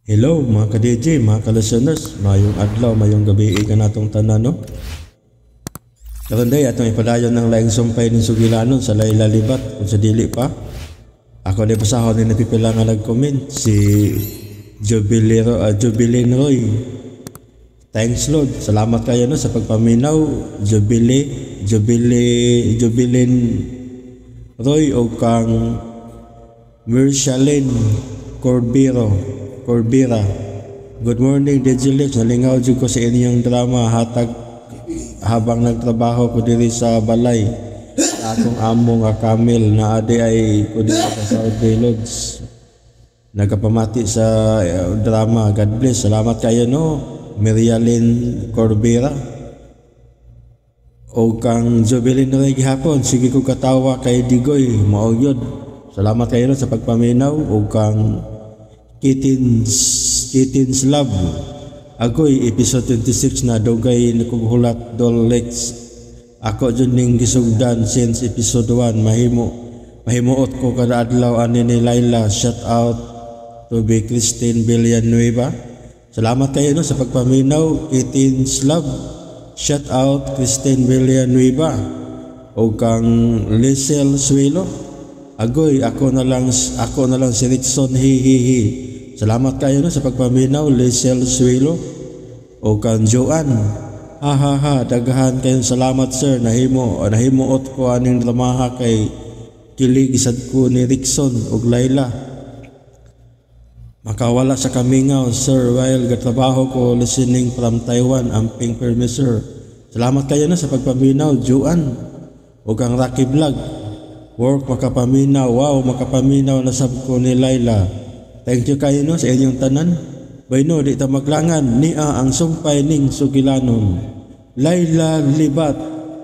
Hello mga ka-DJ, mga ka-listeners, mayong adlaw, mayong gabi ka natong tanan, no? Karon day atong ipadayon ng laing sumpay ning sugilanon sa Layla Libat kung sa dili pa. Ako na basahon ni napipila nga nag-comment si Jubilin Roy. Thanks Lord. Salamat kayo no sa pagpaminaw Jubilin Roy o kang Mirshalin Corbira. Good morning, DJ Lips. Nalingaw jud ko sa inyong drama hatag habang nagtrabaho ko diri sa balay. Akong amo nga Camille na adi ay ko diri sa South Bay Lodge. Nagapamati sa drama. God bless. Salamat kayo no, Mirialyn Corbira. O kang Jubilin Roy gihapon. Sige ko katawa kay Digoy. Mao gyud. Salamat kayo no sa pagpaminaw. O kang Kittens Love. Agoy, episode 26 na dugay nakughulat Dol Lex. Ako jud ning gisugdan since episode 1. Mahimuot ko kada adlaw ani ni Layla. Shout out to be Christine Villanueva. Salamat kayo no sa pagpaminaw, Kittens Love. Shout out Christine Villanueva. O kang Lisel Suelo. Agoy, ako na lang si Rickson, hi hi hi. Salamat kayo no sa pagpaminaw, Lisel Suelo. O kang Joanne. Ha ha ha, daghan kayong salamat sir. Nahimuot ko aning dramaha kay kilig isad ko ni Rickson ug Layla. Makawala sa kamingaw sir while gatrabaho ko listening from Taiwan, amping permi sir. Salamat kayo no sa pagpaminaw, Joanne. O kang Rocky Vlog. Work makapaminaw, wow, makapaminaw na sab ko ni Layla. Thank you kayo no sa inyong tanan. Bayno, di ta maglangan, niya ang sumpay ning sugilanon. Layla Libat,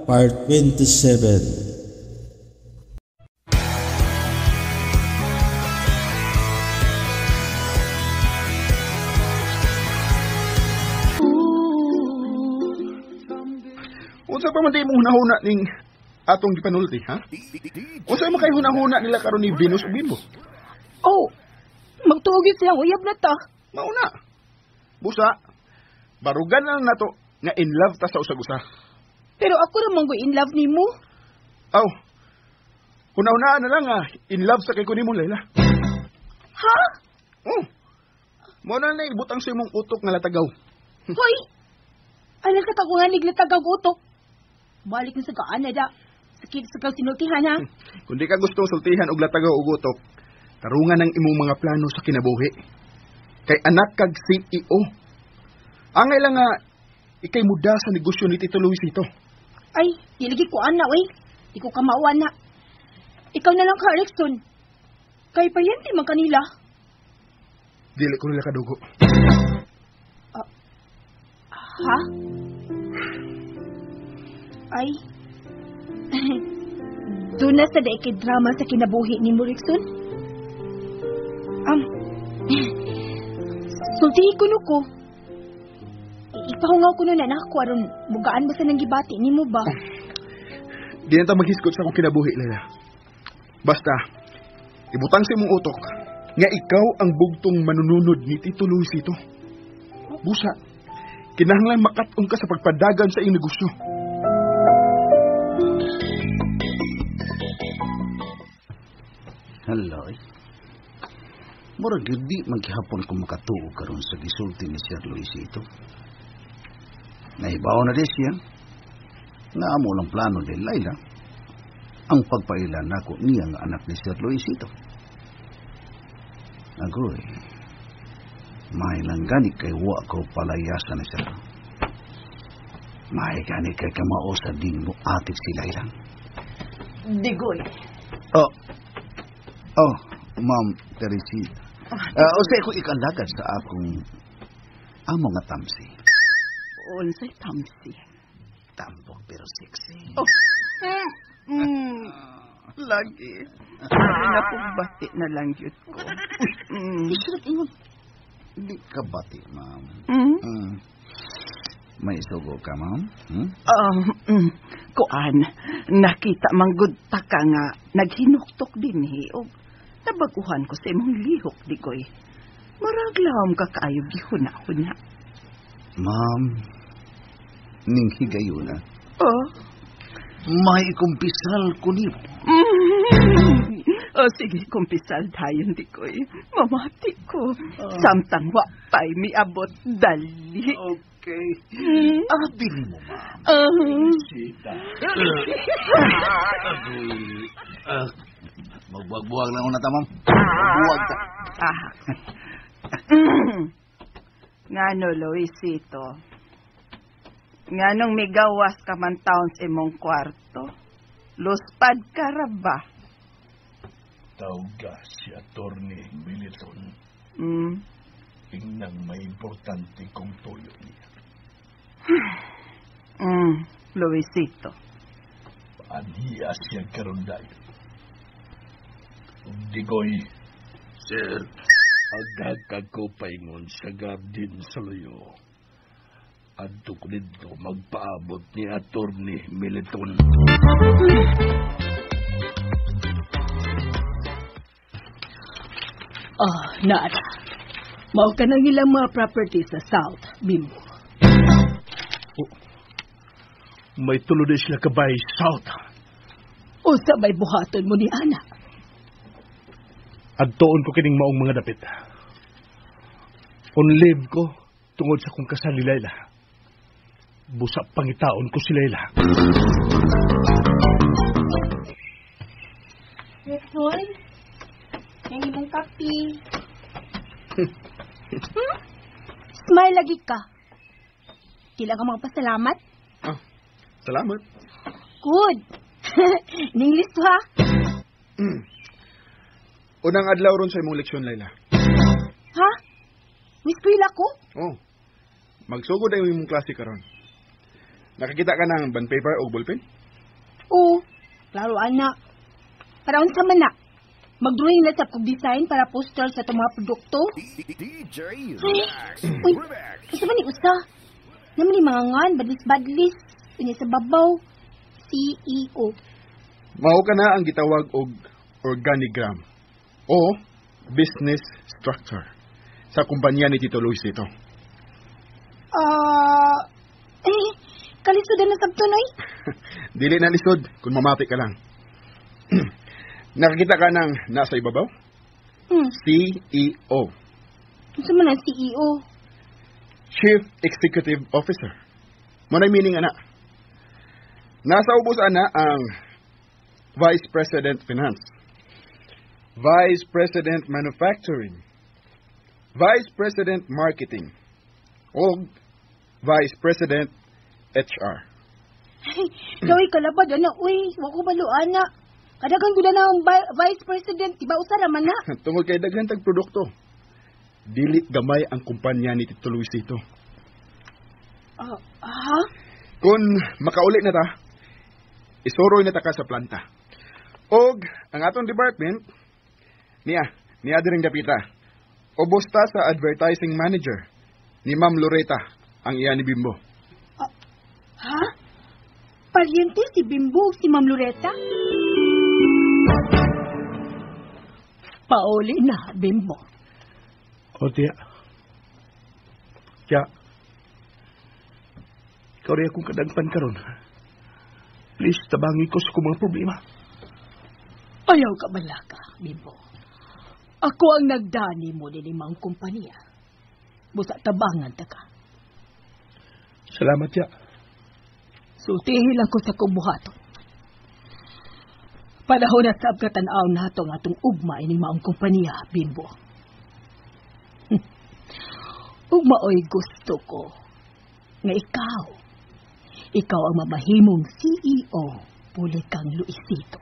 Part 27. Unsa pa man di imong hunahuna ning atong gipanulti, ha? Unsa man kay hunahuna nila karon ni Venus ug Bimbo? Oh, magtuog yun silang uyab na ta. Mauna. Busa, barugan na lang nato nga in love ta sa usag-usa. Pero ako ra man in love nimo. Aw. Hunahunaan na lang nga in love sa kay ko nimo, Layla. Ha? Oh. Mao na lang ibutang sa imong utok nga latagaw. Hoy. Alam ka taguhan nig latagaw utok. Balik na sa gaan na da. Sakit sa kang sinultihan, ha? Kung di ka gustong sultihan og latagaw og utok, tarungan ang imong mga plano sa kinabuhi. Kay anak kag CEO. Angay lang nga, ikay muda sa negosyo ni Tito Luisito. Ay, diligi ko ana, oy. Di ko kamauan na. Ikaw na lang ka, Erickson. Kay paryente man kanila. Dili ko nila kadugo. Ha? Ay. Doon na sa daikid drama sa kinabuhi ni mo, Rickson. Sultihi ko no ko. Ipahungaw ko nun anak ko aron mugaan ba sa nanggibati ni mo ba? Di na ta maghisgot sa akong kinabuhi, Layla. Basta, ibutang sa imong utok nga ikaw ang bugtong manununod ni Tito Luisito. Busa, kinahanglan makat-on ka sa pagpadagan sa iyong negosyo. Hello. Murag yun di maghapon ko makatuo karon sa gisulti ni Sir Luisito. Nahibaw na di siya nga amo lang plano ni Layla ang pagpaila nako niya nga anak ni Sir Luisito. Agoy, may lang gani kay wa ko palayasan ni Sir. May gani kay kamao sa din mo atik si Layla. Digoy. Oh, Ma'am Teresita. Unsay ko ikalagad sa akong amo nga tamsi. Unsay tamsi? Tambok pero sexy. Oh. Lagi. Pinapugbati na lang yun ko. Uy, Di ka bati, ma'am. May isugo ka, ma'am? Hmm? Kuan, nakita manggod ta ka nga naghinuktok din eh. O, nabaguhan ko sa imong lihok, Digoy. Murag lahom ka kaayo gihuna-huna. Ma'am, ning higayuna. Oh. May ikumpisal ko nimo. Oh, sige, kumpisal tayo, di ko eh. Mamati ko. Samtang wa pa'y miabot dali. Okay. Abi nimo, ma'am. Sita. Agoy. Magbuwag-buwag lang una ta, ma'am. Magbuwag ta. Ah. Ngano, Luisito? Nganong migawas ka man taon sa imong kwarto? Luspad ka ra ba? Tawga si Attorney Militon. Tingnan may importante kong tuyo niya. Luisito. Paanhiya siya karon dayon. Digoy. Sir. Agagkag ko paingon sa garden sa luyo. Adto ko dito magpaabot ni Attorney Militon. Oh, Nara. Mao ka nang ilang mga property sa South, Bimbo. Oh, may tulo din sila kabay South. Usa may buhaton mo ni Ana. Adtoon ko kining maong mga dapit. On leave ko tungod sa kong kasal ni Layla. Busa pangitaon ko si Layla. Rexon, yung imong kape. Smile lagi ka. Kila ka mga pasalamat? Ah, salamat. Good. Ning list ha? Unang adlaw ron sa imong leksyon, Layla. Ha? Miss Quila ko? Oh. Magsugod ang imong klase karon. Nakakita ka ng bond paper o ballpen? Oo. Klaro, ana. Para unsa man na? Mag-drawing na sa kog design para poster sa itong mga produkto. DJ Ay, Max uy, Remix. unsa man ni usa? Naman ni mga ngan, badlis-badlis. Unya sa babaw, CEO. Mao ka na ang gitawag og organigram o business structure sa kumpanya ni Tito Luisito. Eh, kalisod na sabton oy. Dili na lisod kung mamati ka lang. Nakakita ka ng nasa ibabaw? CEO. Unsa man ang CEO? Chief Executive Officer. Mo na meaning ana. Nasa ubos ana ang Vice President Finance, Vice President Manufacturing, Vice President Marketing, o Vice President HR. Ay, gawin kalabad, ana, uy, wa ko balo, ana. Kadagan ko na ang Vice President, di ba usa raman na? Tungod kay daghan tag produkto. Dili gamay ang kumpanya ni Tito Luisito. Ha? Kung makauli na ta, isuroy na ta ka sa planta. Og ang atong department, niya diring dapita. Ubos ta sa advertising manager ni Ma'am Loretta, ang iya ni Bimbo. Ha? Paryente si Bimbo ug si Ma'am Loretta? Pauli na, Bimbo. O, tiya. Tiya. Ikaw rin akong kadagpan karon. Please, tabangi ko sa kong mga problema. Ayaw ka balaka, Bimbo. Ako ang nagdani mo ni limang kumpanya. Busa tabangan ta ka. Salamat, tiya. Sultihin lang ko sa kumuhaton. Panahon na sab ka tan-aw nato ang atong ugma ining maong kumpanya, Bimbo. Ugma oy gusto ko nga ikaw ang mamahimong CEO puli kang Luisito.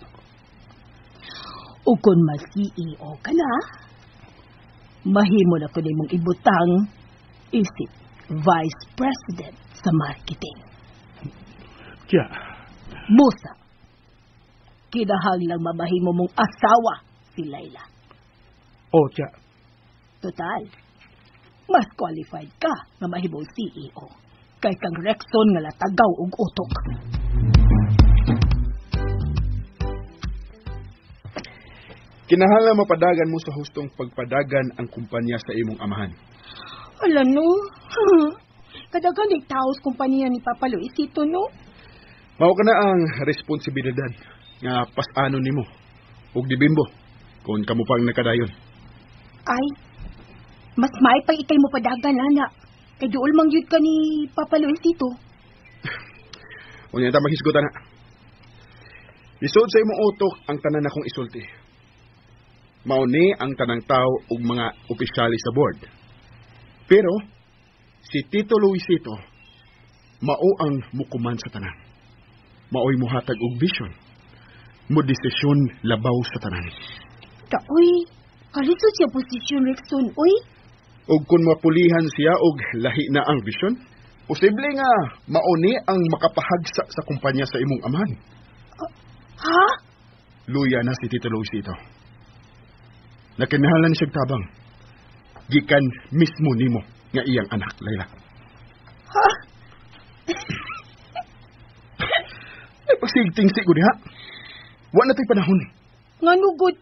Ug kung ma-CEO ka na, mahimo na ko nimong ibutang isip Vice President sa marketing. Tiya. Busa, kinahanglang mamahimo mong asawa si Layla. O, tiya. Total, mas qualified ka nga mahimong CEO kay kang Rexon nga latagaw og utok. Kinahanglan mapadagan mo sa hustong pagpadagan ang kumpanya sa imong amahan. Ala no. Kadagan ng tao sa kumpanya ni Papa Luisito, no? Mao ka na ang responsibilidad nga pasano nimo ug dibimbo kung kamo pang nakadayon. Ay, mas maay pang ikay mo padagan, ana. Kay duol mang yun ka ni Papa Luisito. Unya ta maghisgutan na. Isod sa imong utok ang tanan akong isulti. Mao ni ang tanang tao ug mga opisyales sa board. Pero si Tito Luisito mao ang mukuman sa tanan. Maoy muhatag og vision. Mo desisyon labaw sa tanan. Taoy, kalisod siya posisyon, Rexon, oy. Og kung mapulihan siya og lahi na ang vision, posible nga mao ni ang makapahagsa sa kumpanya sa imong amahan. Ha? Luya na si Tito Luisito. Nakinahalan siyang tabang. Gikan mismo nimo nga iyang anak, Layla. Ha? Ay, pasigting sigo diha. Wa na to'y panahon. Nga nugod.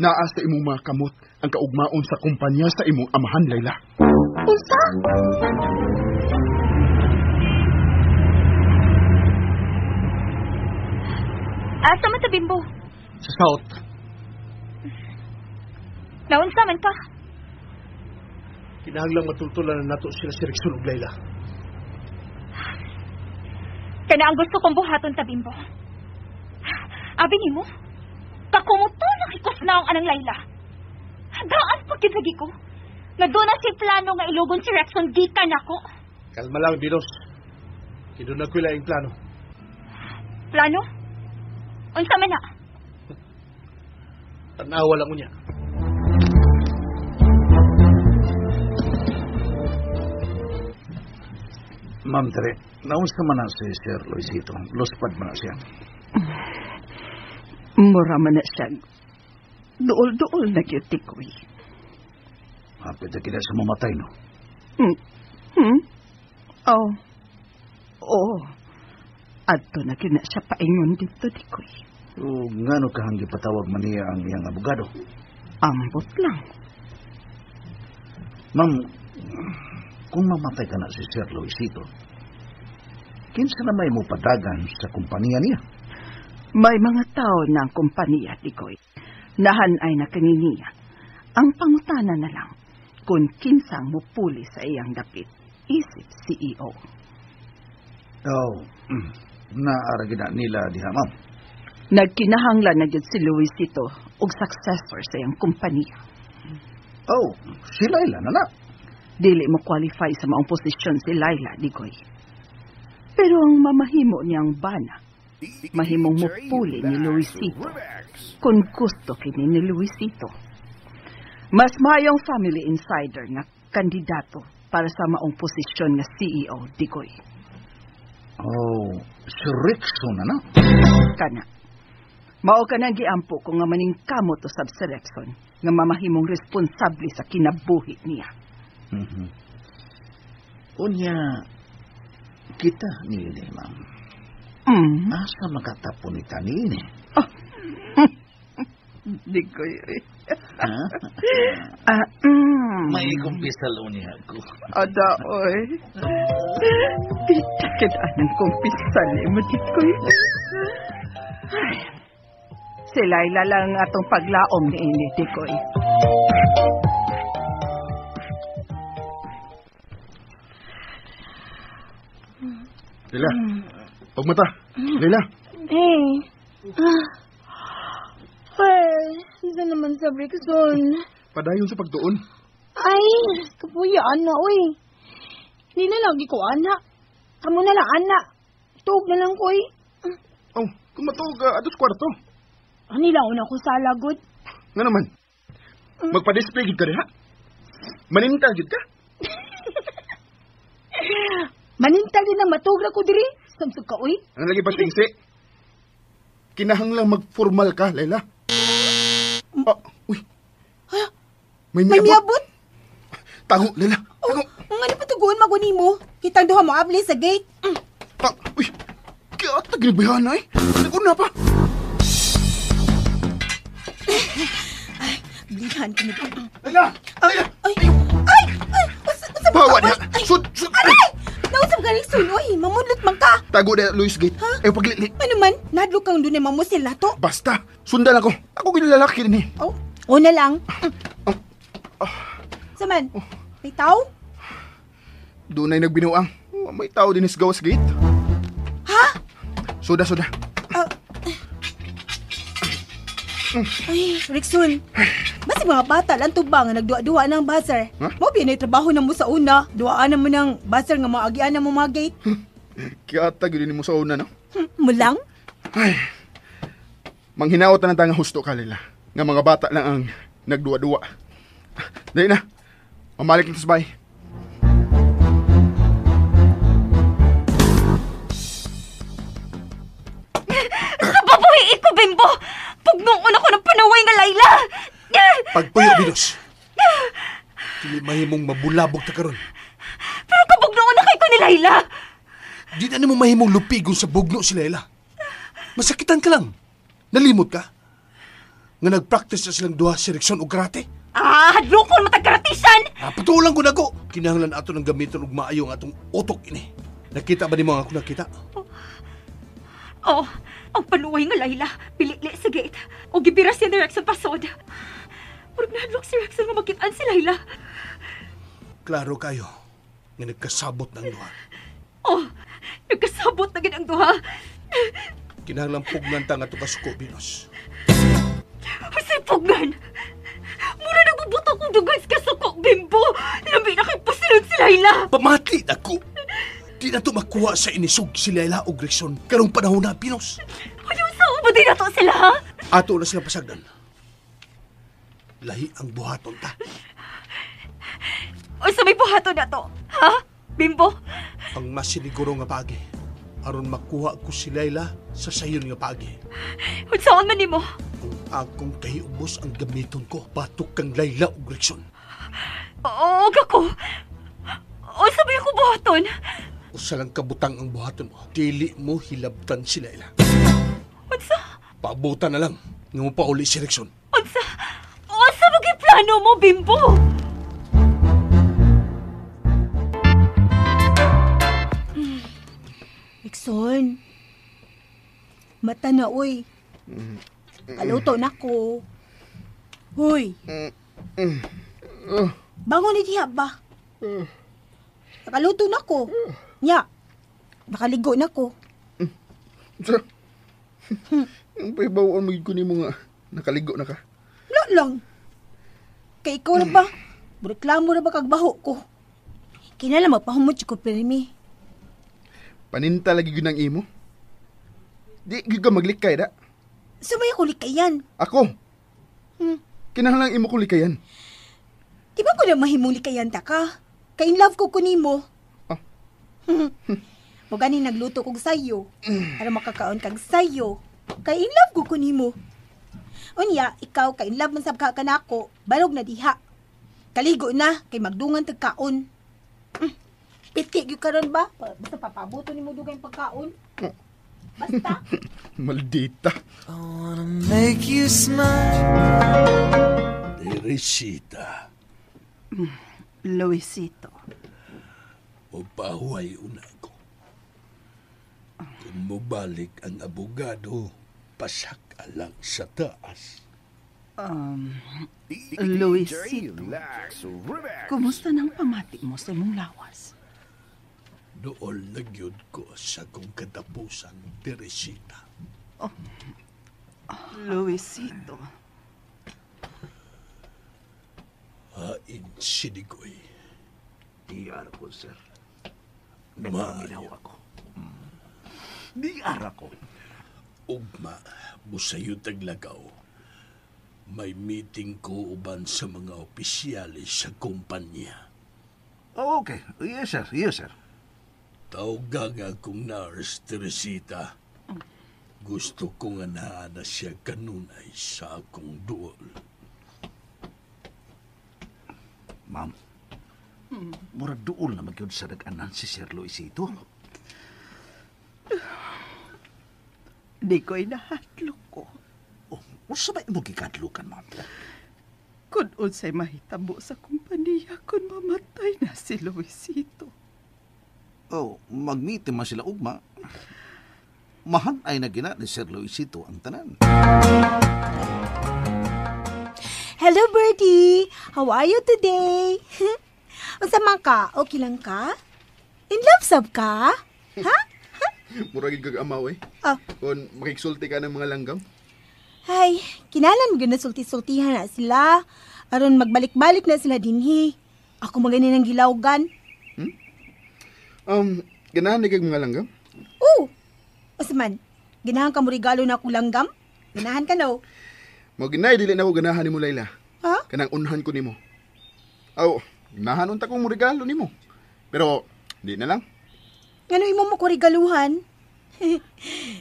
Naa sa imong mga kamot ang kaugmaon sa kumpanya sa imong amahan, Layla. Unsa? Asa man ta, Bimbo? Sa South. Naunsa man ka? Kinahanglang matultulan na nato sila si Rexon ug Layla. Kana ang gusto kong buhaton ta, Bimbo. Abi nimo, kakumuto na kikos na ang anang Layla. Daan pagkid lagi ko. Nga doon na si plano nga ilugon si Rexon gikan nako. Kalma lang, Dinos. Kaya doon na ko'y laing plano. Plano? Unsa man na? Tanawa lang unya. Ma'am Tere, naunsa man na si Sir Luisito. Luspad man na siya. Mura man na siya. Duol-duol na gyud tikoy. Hapit na kina sa mamatay, no? Hmm? Hmm? Oh. Oh. Adto na kina siya paingon dito, tikoy. O ngano kahang gipatawag man niya ang iyang abogado? Ambot lang. Ma'am, kung mamatay ka na si Sir Luisito, kinsa na may mo padagan sa kumpanya niya? May mga tao na ang kumpanya, tikoy. Nahan ay nakanginiya. Ang pangutana na lang, kung kinsang mupuli sa iyang dapit, isip CEO. Oh, naara gina nila diha, ma'am. Nagkinahanglan na gyud si Luisito og successor sa iyang kumpanya. Oh, si Layla na na. Dili mo qualify sa maong posisyon si Layla, Digoy. Pero ang mamahimo niyang bana, mahimong mupuli ni Luisito kung gusto kini ni Luisito. Mas mayong family insider nga kandidato para sa maong posisyon nga CEO, Digoy. Oh, si Rexon na na. Kana. Mao ka nang giampo ko nga maningkamot usab si Rexon nga mamahimong responsable sa kinabuhi niya. Mm-hmm. Unya, kita niini, ma'am. Mm. Asa makatapon ni niini? Oh. Digoy. Ha? Mm. May kumpisal unya ko. Ada, oy. Pita kita ng kumpisal mo, Digoy. Ay. Si Layla lang atong paglaom ni ini, Digoy. Layla, pagmata. Layla. Hey. Well, isa naman sa Brixton. Padayon sa pagtuon. Ay, kapuya, ana, oy. Hindi na lagi ko, ana. Kamu na lang, ana. Tuog na lang ko, oy. Oh, kung matuog, atos kwarto. Ani lang una ko sa lagod. Nga naman. Magpa-display gid ka diha. Manintal gid ka. Manintal din na matuog ra ko diri. Samsog ka, oy. Ang lagi pa tingsi. Kinahanglang magformal ka, Layla. Oh, uy. May May miabot? Tago, Layla. Tago. Oh, nga ni patuguan maguni mo. Kitang duha mo abli sa gate. Ah, uy. Kaya tagribihan ay. Naguna pa. Ablihan ko nito. Laila! Laila! Ay! Ay! Ay! Usa ba Bawa ka? niya! Ay! Sud! Sud! Aray! Nausap ka rin sunoy. Mamudlot man ka. Tago na Luis Gate. Ha? Ay, paglili. Ano man? Nadlo kang doon ay mamusil na to. Basta! Sundan ako. Ako ginalalaki din eh. Oh, una lang. Saman, may tao? Doon ay nagbinuang. Oh, may tao din sa gawas gate. Ha? Suda, suda. Ay, Rickson. Basta mga bata lang to ba nga nagduwa-duwa ng buzzer? Huh? Mo pinay trabaho na mo sa una. Duwaan na mo ng buzzer nga maagian na mo mga gate. Kaya yun mo sa una, no? Mulang? Ay, manghinaot na ng husto ka, Lila. Nga mga bata lang ang nagduwa-duwa. Dali na. Mamalik na sa bahay. Kababuhi ko, Bimbo! Pugnoon ako ng panaway nga Laila! Pagpuyo, Venus. Dili mahimong mabulabog ta karon. Pero kabugnoon na kay ko ni Laila! Di na nimo mahimong lupigon sa bugno si Laila. Masakitan ka lang. Nalimot ka? Nga nagpractice na silang duha sa direksyon og karate. Ah, hadlokon matagkaratisan! Ah, patulang ko nako. Kinahanglan ato ng gamiton og maayo ang atong utok ini. Nakita ba nimo ang ako nakita? Oh, ang paluway nga Laila, pilili sa gate. O gibira si Rexon pasod. Murag nahadlok si Rexon nga makitaan si Laila. Klaro kayo nga nagkasabot ng duha. Oh, nagkasabot na gid ang duha. Kinahanglan pugnan ta nga ato kasuko, Venus. Unsay pugnan? Mura nagbubuto kong dugan sa kasuko, Bimbo. Labi na kay pasilon si Laila. Pamati nako. Di na to makuha sa inisog si Laila og Rexon karong panahon na, Venus. Ayaw sa ba di na to sila, ha? Ato na sila pasagdan. Lahi ang buhaton ta. Unsa may buhaton na to? Ha? Bimbo? Ang masiniguro nga paagi aron makuha ko si Laila sa sayon nga paagi. Unsaon man nimo? Kung akong kahiubos ang gamiton ko, batok kang Laila og Rexon. Oo, ako. Unsa may ako buhaton? Usa lang kabutang ang buhaton mo. Dili mo hilabtan si Laila. Unsa? Paabutan na lang nga mo pauli si Rexon. Unsa? Unsa mo plano mo, Bimbo? Rickson, mata na, uy. Kaluto na ko. Huy. Bangon ni diha ba? Nakaluto na ko. Nya, nakaligo na ko. Sa... Ang pahibawaan mo ko ni mo nga nakaligo na ka. Wala lang. Kay ikaw na ba? Reklamo na ba kagbaho ko? Kinala magpahumot ko pirmi. Paninta lagi yun ang imo. Di gyud ka maglikay da. Sumay ako likayan. Ako? Kinahanglan imo ko likayan. Di ba ko na mahimong likayan ta ka? Kay in love ko kunimo. Ah. Mo gani nagluto kog sayo. Para makakaon kag sayo. Kay in love ko kunimo. Unya, ikaw kay in love man sab ka kanako, balog na diha. Kaligo na kay magdungan tag kaon. Piti gyud karon ba? Basta papabuto nimo dugay pagkaon. Basta. Maldita. I wanna make you smile. Teresita. Luisito. Mupahuway una ko. Kung mubalik ang abogado, pasak alang sa taas. Luisito, kumusta nang pamati mo sa imong lawas? Dool na gyud ko sa kong katapusan, Teresita. Oh, Luisito. Hain sinigoy. Diar ko, sir. Nagpaminaw ako. Diar ako. Ugma, busayo taglagaw. May meeting ko uban sa mga opisyalis sa kumpanya. Oh, okay. Yes, sir. Yes, sir. Tawag akong nurse, Teresita. Gusto ko nga naa na siya kanunay sa akong duol. Ma'am, murag duol na magyud sa nag-anan si Sir Luisito. Di ko'y nahadlok ko. Oh, unsa ba imong gikadlukan, ma'am? Kung unsay mahitabo sa kumpanya kung mamatay na si Luisito. Oh, mag-meeting man sila ugma. Mahan-ay na gina ni Sir Luisito ang tanan. Hello, Birdie! How are you today? Unsa man ka? Okay lang ka? In love sab ka? Ha? Murag kag amaw eh. Oh. Kung makiksulti ka ng mga langgam. Ay, kinalan mo sulti-sultihan na sila. Aron magbalik-balik na sila dinhi. Ako magani ng gilawgan. Ganahan ni kag mga langgam? Oo. Unsa man, ganahan ka mo regalo na akong langgam? Ganahan ka no? Mo ginay dili na ako ganahan nimo, Layla. Ha? Kanang unhan ko nimo. Aw, ganahan unta kong mo regalo nimo. Pero di na lang. Ngano imo mo ko regaluhan?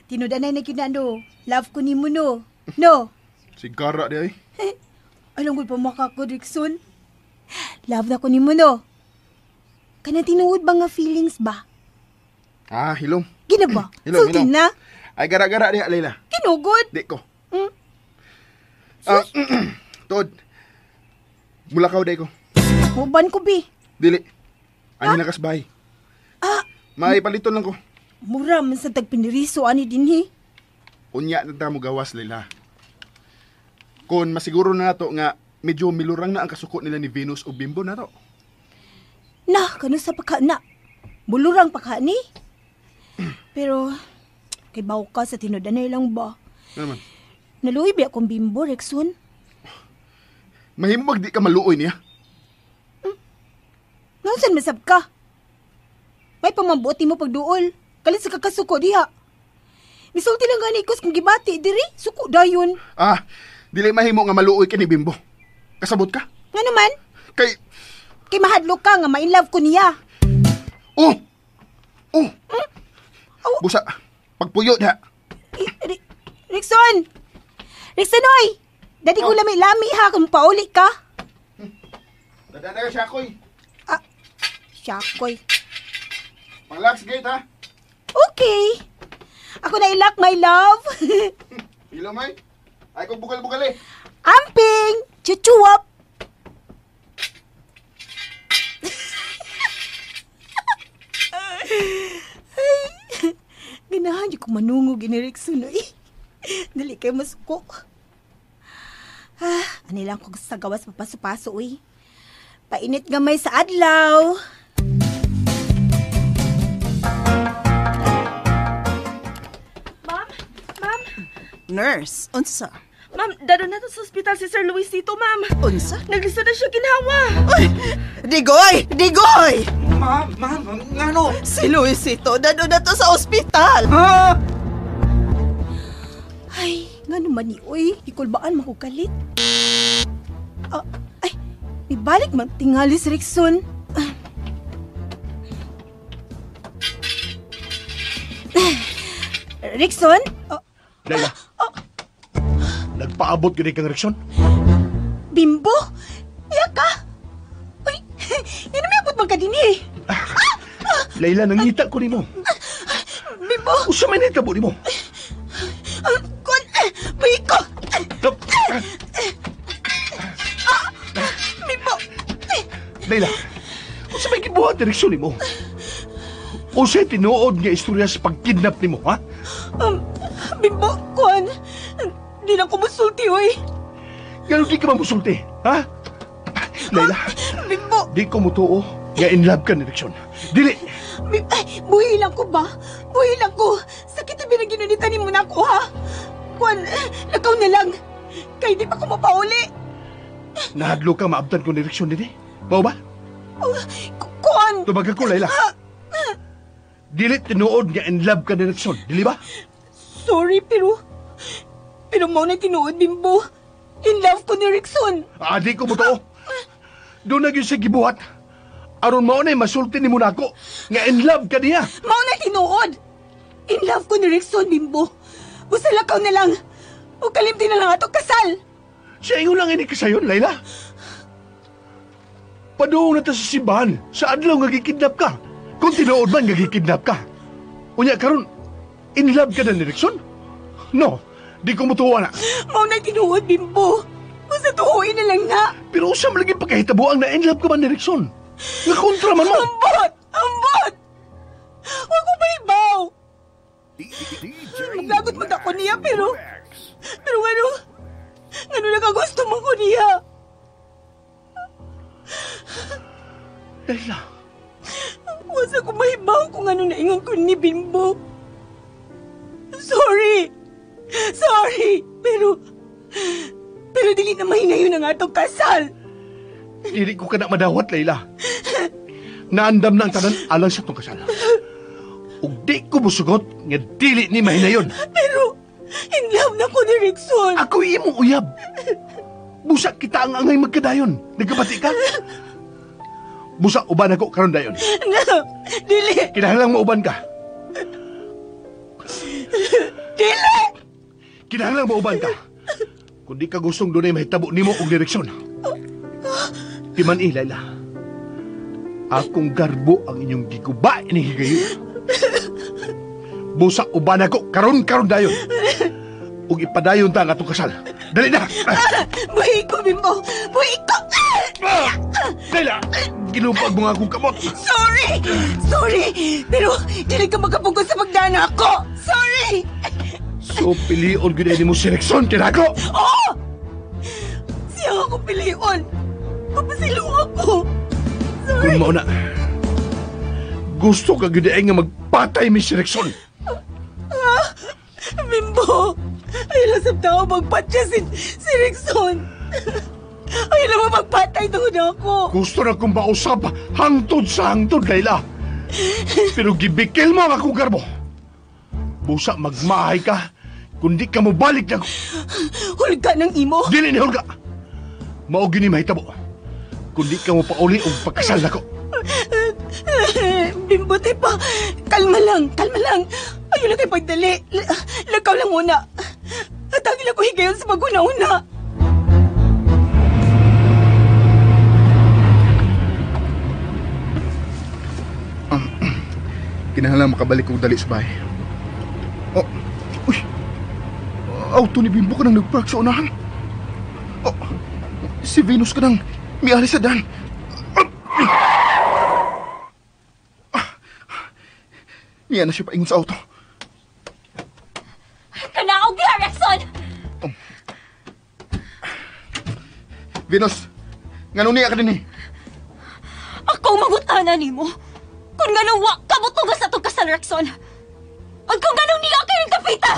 Tinudanay na kinando. Love ko nimo no. No. Sigara di ay. Alam ko pa makako, Rickson. Love na ko nimo no. Kana tinuod ba nga feelings ba? Ah, hilom. Gina ba? Hilom, Sulti hilom. na. Ay gara-gara diha, Layla. Kinugod. Di ko. Hmm? Tod. Mulakaw day ko. Uban ko bi. Dili. Ani na kasbay. Ah, May paliton lang ko. mura man sa tagpiniriso ani dinhi. Unya na ta mo gawas, Layla. Kon masiguro na nato nga medyo milurang na ang kasuko nila ni Venus o Bimbo na to. Na, kano sa pagka na. Bulurang pagka ni. Pero, kay bawo ka sa tinudanay lang ba? Ano man? Naluoy ba akong Bimbo, Rexon? Mahimo bag di ka maluoy niya? Naunsan masab ka? May pamambuot mo pagduol. Kalit sa kakasuko diha. Misulti lang gani ko kung gibati diri, suko dayon. Ah, dili mahimo nga maluoy ka ni Bimbo. Kasabot ka? Nga naman, Kay kay mahadlok ka nga ma-inlove ko niya. Oh! Oh! Hmm? Aw. Busa, pagpuyo diha. Rixon! Rixon, oy! Dadi ko lami-lami ha kung pauli ka. Dada na ka siya koy. Ah, siya koy. Panglax gate ha. Okay. Ako na ilak, my love. Ilo may. Ay kong bugal-bugal eh. Amping! Chuchuwap! Ay, ganahan ko manungog ni Rixon, oy. Dali kayo masuko. Ah, ani lang ko sa gawas papaso-paso, uy. Painit gamay sa adlaw. Ma'am? Ma'am? Nurse, unsa? Ma'am, dado na to sa ospital si Sir Luisito, ma'am. Unsa? Naglisod na siya ginhawa. Uy! Digoy! Digoy! Ma'am, ma'am, ngano? Si Luisito, dado na to sa ospital. Ha? Ay, nga naman ni uy. Ikulbaan makukalit. Ah, ay, ibalik man tingali si Rixon. Ah. Rixon? Oh, Layla, nagpaabot gani kang Rixon? Bimbo? Iya ka? Uy, yan may abot man ka din eh. Layla, nangita ko nimo. Bimbo! Usa may nitabo nimo. Kun, Biko! Bimbo! Layla, unsa may gibuhat ni Rixon nimo? Unsay tinuod nga istorya sa pagkidnap nimo, ha? Bimbo, kuan, di lang ko musulti, oy. Gano'n di ka mamusulti, ha? Layla, Bimbo! Di ko mutuo nga in love ka ni Rixon. Dili! Ay, buhi lang ko ba? Buhi lang ko. Sakit na binaginunitan ni mo na ako, ha? Kuan, lakaw na lang. Kay di pa ko mapauli. Nahadlo ka maabtan ko ni Rixon dinhi. Mao ba? Oh, kuan! Tubaga ko, Layla. Dili tinuod nga in love ka ni Rixon. Dili ba? Sorry, pero mao na tinuod, Bimbo. In love ko ni Rixon. Ah, di ko mutuo. Doon na gyud siya gibuhat. Aron mao na masulti nimo nako nga in love ka niya. Mao na tinuod. In love ko ni Rixon, Bimbo. Busa lakaw na lang. O kalimti na lang ato kasal. Siya ingon lang ini kasayon, Layla. Paduong na ta sa simbahan sa adlaw nga gikidnap ka. Kung tinuod man nga gikidnap ka. Unya karon in love ka na ni Rixon? No, di ko mutuwa na. Mao na tinuod, Bimbo. Basta tuhuin na lang na. Pero usam lagi pagkahitabo ang na-in love ka man ni Rickson. Nga kontra man mo. Ambot! Ambot! Huwag ko maibaw! Maglagot mo ako niya, pero... Pero ano? Ano nakagusto mo ko niya? Layla. Wasa ko mahibaw kung ano naingon ko ni Bimbo. Sorry. Sorry. Pero dili na mahinayon ang atong kasal. Dili ko ka na madawat, Layla. Naandam na ang tanan alang sa itong kasal. Ug di ko musugot nga dili ni mahinayon. Pero in love na ko ni Rickson. Ako imong uyab. Busa kita ang angay magkadayon. Nagkabati ka? Busa uban ako karon dayon. No, dili. Kinahanglang mauban ka. Dili. Kinahanglang mauban ka. Kung di ka gustong dunay mahitabo nimo og direksyon. Timan Layla. Akong garbo ang inyong giguba ini higayon. Busa uban ako karon dayon. Ug ipadayon ta ang atong kasal. Dali na. Buhi ko, Bimbo. Buhi ko. Layla, ginupag mo nga akong kamot. Sorry! Sorry! Pero dili ka makapugos sa pagdana ako. Sorry! So, pilion gud mo si Rickson kinako. Oo! Siya ako pilion. Papasilo ako. Sorry. Kung mauna, gusto ka gud ay nga magpatay mi si Rickson. Bimbo! Ay lang sa tao magpatya si Rickson. Ay lang magpatay doon ako. Gusto na kong mausap hangtod sa hangtod, Layla. Pero gibikil mo ang akong garbo. Busa magmahay ka, kundi ka mo balik na. Hulga ng imo. Dili ni hulga. Mao gini mahitabo. Kundi ka mo pauli og pagkasal nako. Bimbo, pa. Kalma lang, kalma lang. Ayun lang kay pagdali. Lakaw lang muna. Atagil ako higayon sa pag-una-una. Kinahanglan makabalik kong dali sa bahay. Oh, uy. Auto ni Bimbo ka nang nagpark sa unahan. Oh, si Venus ka nang miari sa dan. Niya na siya paingon sa auto. Kanaog ni Rickson! Oh. Venus, ngano niya ka din eh? Ako mangutana nimo. Kung ganong wa ka motugas atong kasal, Rickson. At kung ganong niya kayong kapita!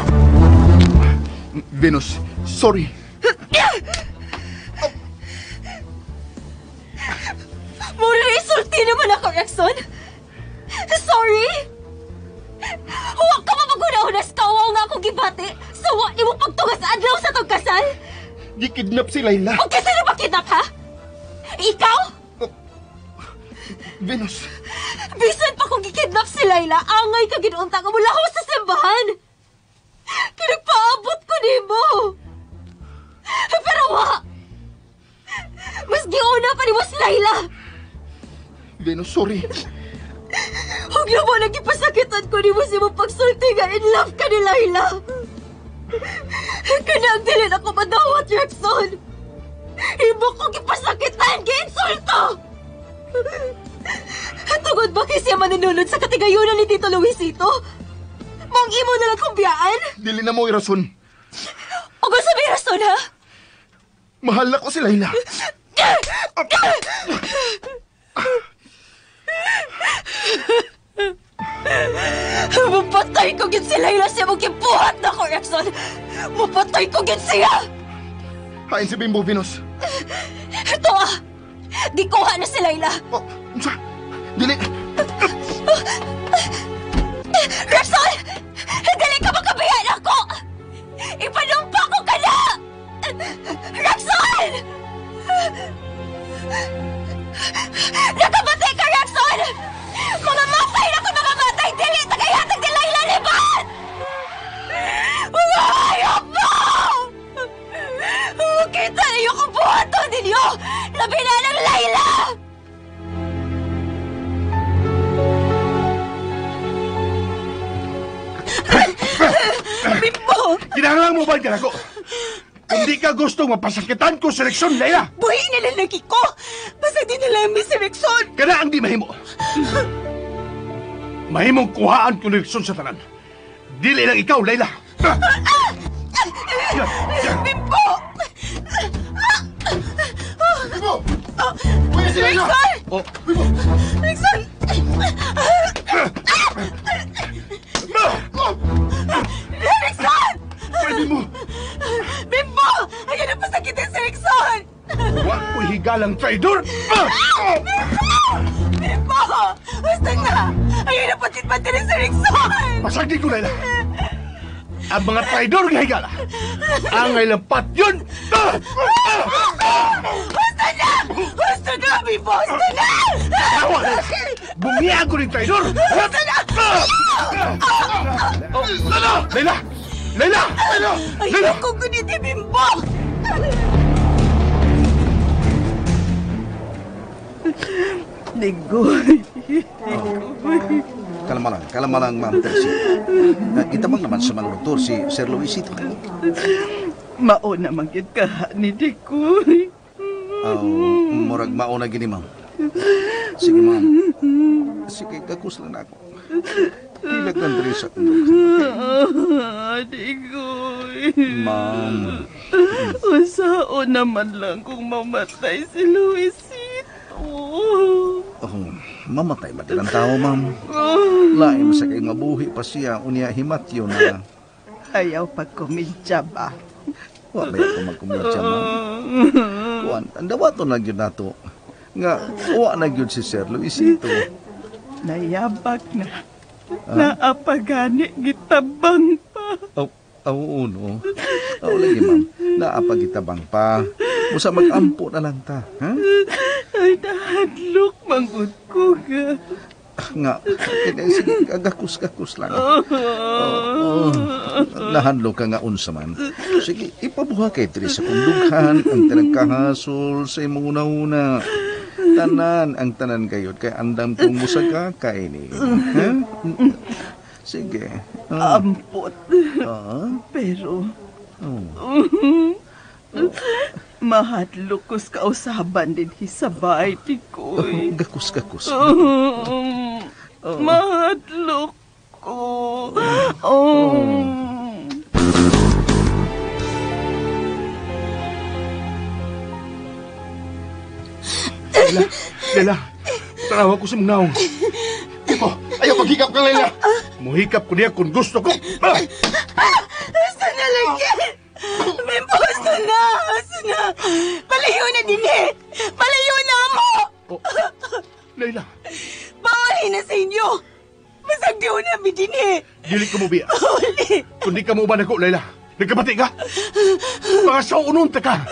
Venus, sorry. Mura na isulti naman ako, Rickson. Sorry! Huwag ka mapaguna-unas kawaw nga akong gibati sa wa ni mo pagtugas adlaw sa tong kasal! Gikidnap si Layla. O kasi na ba kidnap, ha? Ikaw? Oh. Venus. Bisan pa kung gikidnap si Layla, angay ka ginunta ka mula ko sa simbahan. Kinagpaabot ko nimo. Pero wa! Mas giuna pa ni mo si Layla. Venus, sorry. Huwag na mo nagipasakitan ko ni mo si mong pagsulti nga in love ka ni Layla. Kanang dili ako madawat, Rickson. Imo ko gipasakitan, giinsulto! Tungod ba kay siya manununod sa katigayunan ni Tito Luisito? Mong imo na lang kong biyaan? Dili na mo irason. O gusto may rason, ha? Mahal ako si Layla. Mapatay ko gid si Layla siya mong gibuhat na ko, Rickson! Mapatay ko gid siya! Hain si Bimbo, Venus. Ito ah! Gikuha na si Layla! Oh, unsa? Dili! Rickson! Dili ka makabiyan ako! Ipanumpa ko ka na! Rickson! Nakabati ka, Rickson! Mga matay na kung mga matay! Dili! Tagayatag ni Layla ni Bat! Mga hayop mo! Makita niyo kung buhaton ninyo! Labi na ng Layla! Bimbo! Kinahanglan mo ba ka nako? Kung di ka gusto, mapasakitan ko sa Rickson, Laila. Buhi na lang lagi ko. Basta di na lang mi si Rickson. Kana ang di mahimo. Mahimong kuhaan ko ni Rickson sa tanan. Dili lang ikaw, Laila. Bimbo! Bimbo! Kuya si Laila! Rickson! Oh. Bimbo! Rickson! Rickson! Pwede mo! Bimbo! Ayaw na pasakitin si Rickson! Wa ko'y higalang traidor! Bimbo! Bimbo! Basta na! Ayaw na patit-patirin si Rickson! Pasagdi ko, Laila! Ang mga traidor nga higala! Ang ilang patyon! Basta na! Basta na, Bimbo! Basta na! Tawa, Laila! Bungian ko ng traidor! Basta na! Laila! Laila! Laila! Laila! Ayaw ko guniti, Bimbo! Digoy. Kalma lang, Ma'am Teresa. Itamang naman sa mga doktor si Sir Luisito. Mauna man gyud ka ni Digoy. Oh, murag mauna gini, ma'am. Sige, ma'am. Sige, gakus lang na ako. Hilag lang diri sa akong dughan. Digoy. Ma'am. Usaon naman lang kung mamatay si Luisito. Oh, mamatay ba din ang tao, ma'am? Lain mo sa kay mabuhi pa siya, unya himatyo na. Ayaw pagkumidya ba? Wa ba ako magkumidya, ma'am? Kuan, ang dawaton lang yun nato. Nga, wa na yun si Sir Luisito. Nayabag na. Naapagani gitabang pa. Oh, oo, no. Oo, lagi, ma'am. Naapagitabang pa. Musa mag-ampo na lang ta, ha? Ay, nahadlok manggod ko ga. Nga, sige, gakus-gakus lang. Oh, nahandlo ka nga unsa man. Sige, ipabuha kay diri sa kundughan, ang tanang kahasol sa imong una-una. Tanan, ang tanan gayod kay andam kong musag ka ini. Ha? Sige. Ampot. Pero, mahadlok ko sa kausaban din hisabay, Tikoy. Gakus-gakus. Mahadlok ko. Laila, Laila, tanawa ko sa mong naong. Bimbo, ayaw maghikap ka, Laila. Muhikap ko niya kung gusto ko. Basta na lagi! Bimbo, basta na! Basta na! Palayo na din eh! Palayo na mo! Oh, Laila! Bawali na sa inyo! Masag di na mi din eh! Dili ko mo biya. Bawali! Kung di ka mo uban ako, Laila, nagkabati ka? Mga saunon ta ka!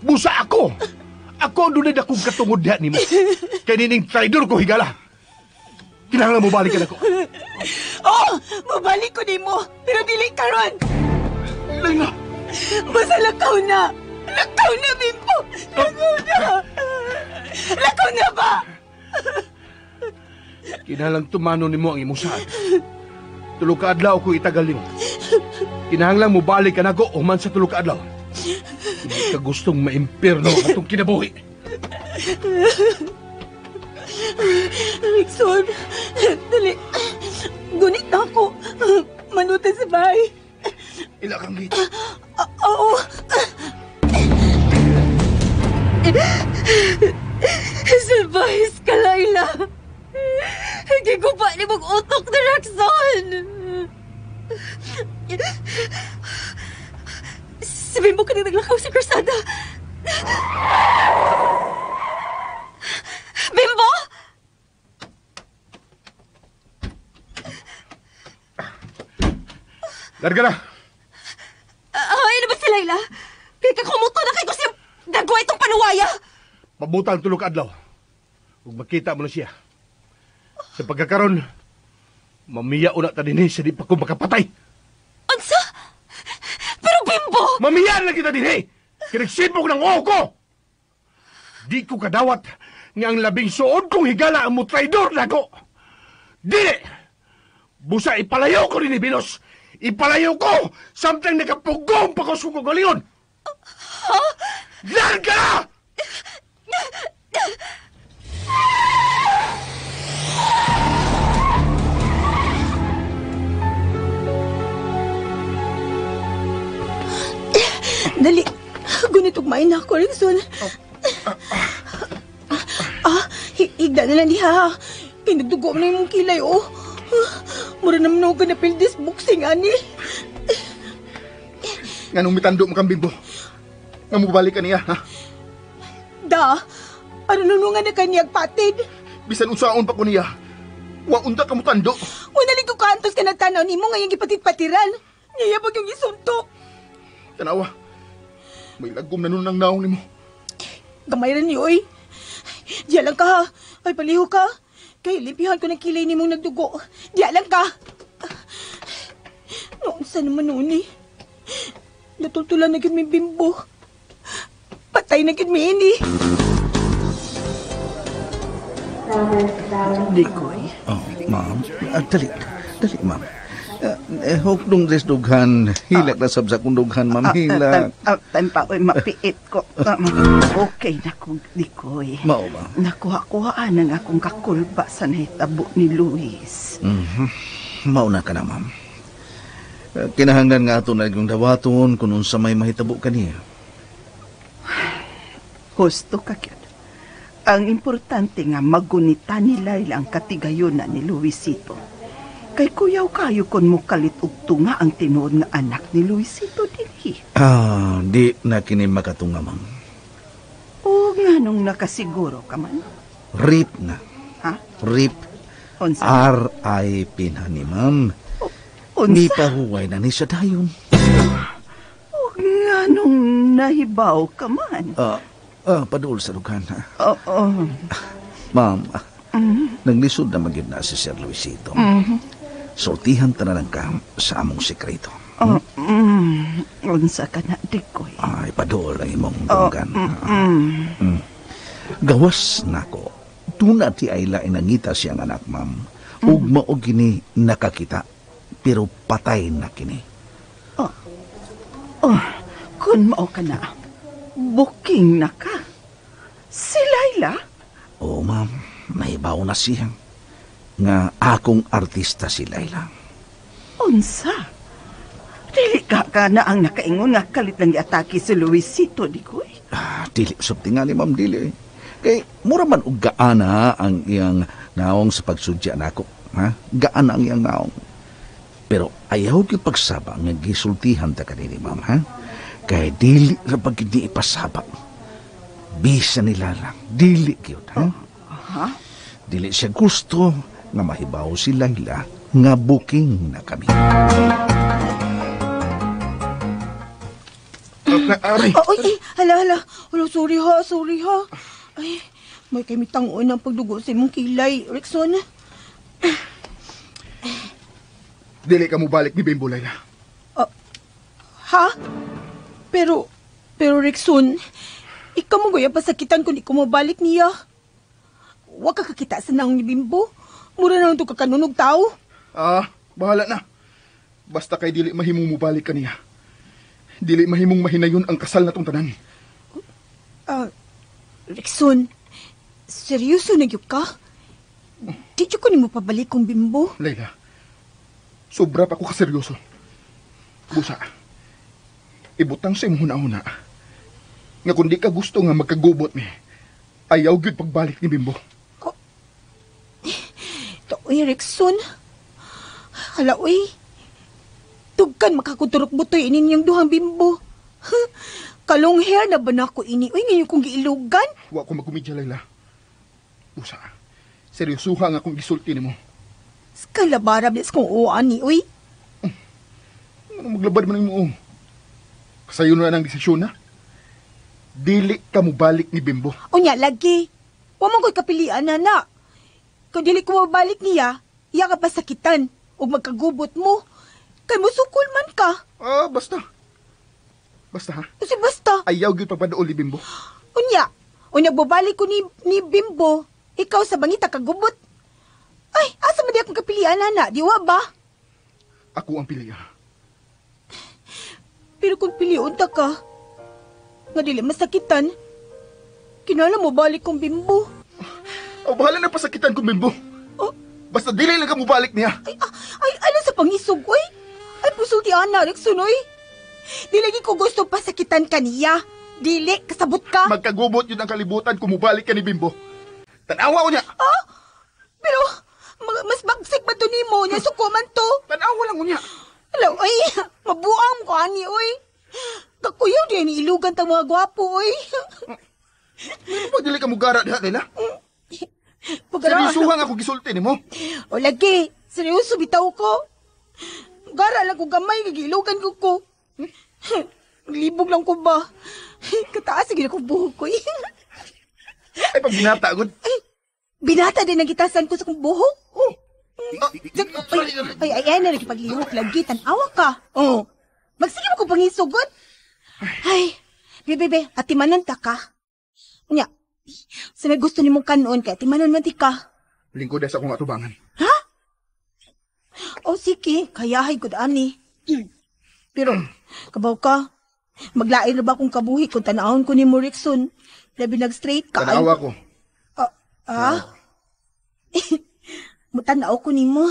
Busa ako! Ako ang dunay akong katungod diha nimo. Kay nining traidor ko higala. Kinahanglan mo balik ka nako. Oh, mabalik ko nimo, pero dili karon. Laila. Basta lakaw na. Lakaw na, Bimbo. Lakaw na. Lakaw na ba? Kinahanglan tumano nimo ang imong saad. Tulo ka adlaw ko itagal nimo. Kinahanglan mo balik ka nako human sa tulo ka adlaw. Hindi ka gustong maimpirno ang atong kinabuhi. Rickson, dali. Gunit na ako. Manutan sa bahay. Ila kang gate. Oo. Salbahis ka, Laila. Giguba ni mong utok ni Rickson. Sabihin mo ka na naglakaw sa krusada. Bimbo! Larga na! Ay, ano ba si Laila? Kaya kakumuto na kayo siya nagawa itong panuwaya! Pabuta ang tulog adlaw. Huwag makita mo na siya. Sa pagkakaroon, mamiya una ta din sa di pa ko makapatay. Unsa? Pero Bimbo! Mamiya na kita din eh! Kinigsipok ng oo ko! Di ko kadawat nga ang labing suod kong higala ang mutraidor na ko! Dili! Busa ipalayo ko rin ni Binos! Ipalayo ko! Samtang nakapugong pa ko sa kagalingon! Ha? Larga! Dali. Gunit ugmain na ako, Rickson. Higda na lang diha. Kay nagdugo na yung kilay, oh. Mura naman ako ka na pildis boxing, ani. Nga nung mitando mo kang bimbo. Nga mubalik ka niya, ha? Da, ano nung nga na kaniyag patid? Bisan unsaon pa ko niya. Wa unta ka mo tando. Wala ko kaantos ka nagtanaw nimo ngayong gipatid-patiran. Ngaya pag yung isuntok. Tanawa. May lagom na nun ang naong nimo. Gamay rin niyo, oy. Diya lang ka, ha. Ay, paliho ka. Kay limpihan ko ng kilay ni mong nagdugo. Diya lang ka. Noon sa naman noon, eh. Natultulan na gyud mi bimbo. Patay na gyud mi ini. Dikoy. Oh, ma'am. Dali. Dali, ma'am. Hukdong des dughan. Hilak na sab sa kong dughan, ma'am. Hilak. Tampa, oy, mapiit ko. Okay na kong Dikoy. Mao ba? Nakuha-kuhaan ang akong kakulba sa nahitabo ni Luis. Mm-hmm. Mao na ka na, ma'am. Kinahanglan nga ato na yung dawaton kung unsa may mahitabo kaniya. Husto ka, kyud. Ang importante nga magunita ni Laila ang katigayonan ni Luisito. Kay kuyaw kayo kon mukalit og tunga ang tinuod nga anak ni Luisito dinhi. Ah, di na kini makatunga, ma'am. O nga nung nakasiguro ka man? Rip na. Ha? Rip. Unsa? R.I.P. na ni ma'am. Unsa? Ni pahuway na ni siya dayon. O nga nung nahibaw ka man? Padul sa dughan, ha? Oo. Ma'am, naglisod na magyud na si Sir Luisito. Mm-hmm. Sultihan ta na lang ka sa among sekreto. Unsa ka na, Dikoy? Ay, padul ang imong dunggan. Gawas nako. Tuna ti Ayla inangita siyang anak, ma'am. Ug mao gini nakakita, pero patay na kini. Kun mao ka na, booking na ka. Si Laila? Oo, ma'am. Nahibaw na siya. Nga akong artista si Laila. Unsa? Dili ka na ang nakaingon nga kalit lang giatake si Luisito, Dikoy? Dili, sub tingali, ma'am, dili. Kay mura man og gaana ang iyang naong sa pagsudya nako, ha? Gaana ang iyang naong. Pero ayaw gyud pagsaba nga gisultihan ta kanini, ma'am, ha? Kay dili ra pag hindi ipasaba. Bisa nila lang, dili gyud, ha? Ha? Dili siya gusto nga mahibaw si Laila nga booking na kami. Aray! Ay, hala. Hala, sorry ha. Ay, may kamitangon ang pagdugo sa imong kilay, Rickson. Dili ka mo balik ni Bimbo, Laila. Ha? Pero, Rickson, ikaw mo gaya pasakitan kung ikaw mabalik niya. Huwag ka kakita sa naong ni Bimbo. Mura na ito kakanunog tao. Bahala na. Basta kay dili mahimong mubalik ka niya. Dili mahimong mahinayon ang kasal na tong tanan. Rickson, seryoso na gyud ka? Di ko nimo pabalik kong Bimbo. Laila, sobra pa ko kaseryoso. Busa, ibutang sa imong huna-huna. Nga kung di ka gusto nga magkagubot mi, ayaw gyud pagbalik ni Bimbo. Uy, Rickson. Hala, uy. Tugkan makakuturok butoy ini niyang duhang Bimbo. Kalong hair na ba na ako ini? Uy, ngayon kong giilugan. Wa ko magkumidya, Laila. Busa, seryosuha nga akong gisulti nimo. Skalabarab nis kong uwan ni, uy. Ano maglabad man mo? Kasayo na ang desisyon na. Dili ka mubalik ni Bimbo. Unya, lagi. Wa man ko'y kapilian na na. Kung dili ko mabalik niya, iya ka pasakitan. O magkagubot mo. Kay musukol man ka. Basta. Basta, ha? Kasi basta. Ayaw gyud papadool ni Bimbo. Unya, bubalik ko ni Bimbo, ikaw sa bangita kagubot. Ay, asa man di akong kapilian na, di wa ba? Ako ang piliya. Pero kung piliun ta ka, Nga dili masakitan. Kinala mo balik kong Bimbo. O bahala na pasakitan kong Bimbo. Oh? Basta dili lang ka mo balik niya. Ay, ala sa pangisog, oy. Ay, pusulti ana, Rickson, oy. Dili ko gusto pasakitan ka niya. Dili, kasabot ka. Magkagubot yun ang kalibutan kung mubalik ka ni Bimbo. Tanawa ko niya. Ah? Pero, mas bagsik ba to nimo? Niya suko man to. Tanawa lang ko niya. Hello, ay, mabuang ko, ani, oy. Kakuyaw din, ilugan tang mga gwapo, oy. Ano ba dili ka mugara diha, Lela? Seryosuhan ako gisulti nimo. O lagi, seryoso bitaw ko. Gara lang ko gamay, gigilugan ko ko. Libog lang ko ba? Kataas sige ko buhok ko. Ay, pag binata, gud. Ay, binata din ang gitasan ko sa kong buhok. Oh. Ay, ay, ay, nakipaglihok lagi. Tanawa ka. Oh. Magsige mo ko pangisugod. Ay, bebe, atimanan ta ka. Unya, sa may gusto nimong kanon, kaya atimanan man ti ka. Lingkod sa akong atubangan. Ha? O sige, kayahay ko ani. Pero, kabaw ka, maglain na ba akong kabuhi kung tanawon ko ni mo, Rickson? Labi nag-straight ka. Tanawa ko. Ah? Mutanaw ko ni mo.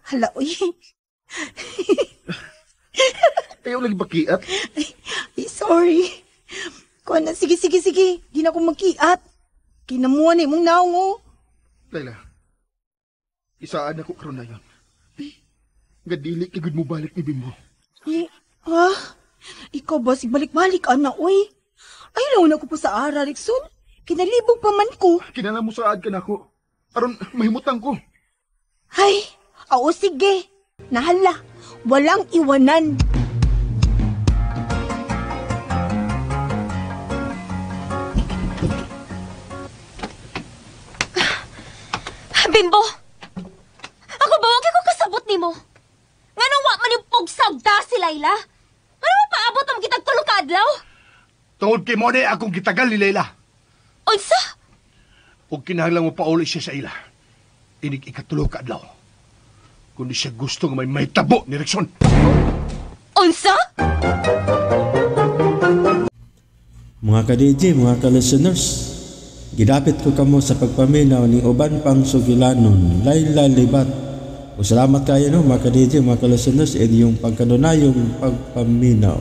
Hala, uy. Ayaw lagi bakiat. Ay, sorry. Kuha na, sige. Di na ako magkiat. Kinamuha na imong naong, oh. Layla, isaan ako karon na yun. Gadili ka gud mo balik ni Bimbo. Ay, ah? Ikaw ba, si balik-balik, ana, uy. Ay, laon ako po sa ara, Rickson. Kinalibog pa man ko. Kinala mo saad ka na ako. Aron, mahimutang ko. Ay, oo, sige. Nahala, walang iwanan. Bimbo! Ako ba, wag ko kasabot nimo? Nganong wa man yung pugsagda si Layla? Ano mo paabot ang kitag tulo ka adlaw? Tungod kay mo ni akong gitagal ni Layla. Unsa? Ug kinahanglan mo pauli siya sa ila. Inig ikatulo ka adlaw. Kundi siya gusto nga may mahitabo ni Rickson. Unsa? Mga ka-DJ, mga ka-listeners, gidapit ko kamo sa pagpaminaw ning uban pang sugilanon, Layla Libat. O salamat kayo no, mga ka-DJ, mga ka-listeners, inyong pagkanunayong pagpaminaw.